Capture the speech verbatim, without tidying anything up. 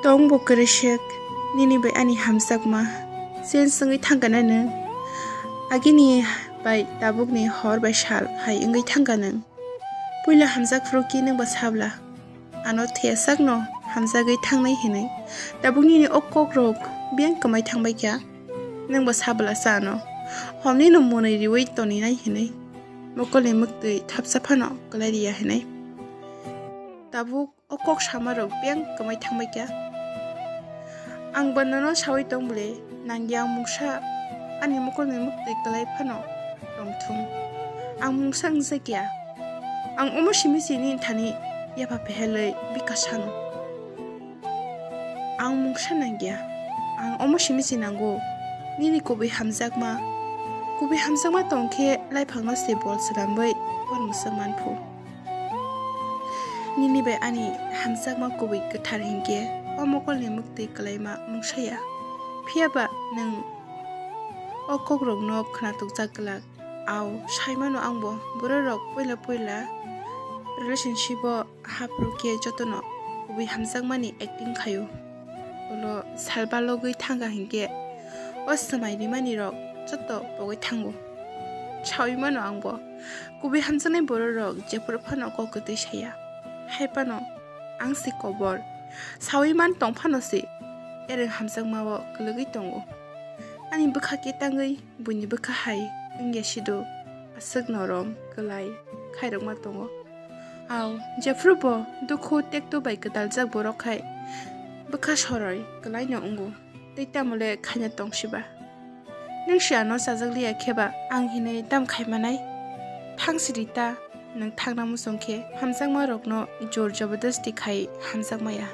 Tong bo kwrwisik, nini bai ani hamjakma, change wngwi thangkana nwng. Agini bai tabukni hor bai sal hai wngwi thangka nwng. Puila hamjak phuru ki nwng bo sabla, ano thesakno hamjagwi thangnai hinwi. Tabuk nini o kokrok biyang kwmai thangbai kha, nwng bo sabla sa ano. Homnino mwnwi riwi toninai hinwi. Mokolni mwktwi thapsa phano kwlai riya hinwi. Tabuk o kok samarok biyang kwmai thangbai kha. Ang bo nono sawi tong bwle, nangya ang mungsa ani mokolni mwktwi kwlai phano tongthung. Ang mungsa wngjakya. Ang omo simi sini thani yapha phehelwi bika sano. Ang mungsa nangya. Ang omo simi si nango. Nini kubui hamjakma. Kubui hamjakma tongkhe laiphangno se bol swnamwi bor mwswk manphu. Nini bai ani hamjakma kubui kwthar hinkhe o mokolni mwktwi kwlaima mungsaya. Phiyaba nwng o kokrokno khwnatukjak glak. Au, saimano angbo bororok puila puila relationship-o haphru khe jotono kubui hamjakmani acting khaio. Ulo salbalogwi thangkha hinkhe o swmai rimanirok joto pogwi thango. Sawi mano angbo, kubui hamjaknai bororok jephuru phano kok kwtwi saya. Hai phano ang se kobor. Sawi man tong phano se ereng hamjakmao kwlwgwi tongo. Ani bwkha khe tangwi buini bwkha hai wngya sido aswk norom, kwlai khairokma tongo. Au, jephuru bo dukhu tekto bai kwtaljak borok hai bwkha soroi kwlaino wngo, tei tamo le khaina tong siba. Nwng si ano chajak liya khe ba ang hinwi tam khai manai? Thang siri ta, nwng thangna muchung khe hamjakma rokno jor jabardasti khai hamjakmaya.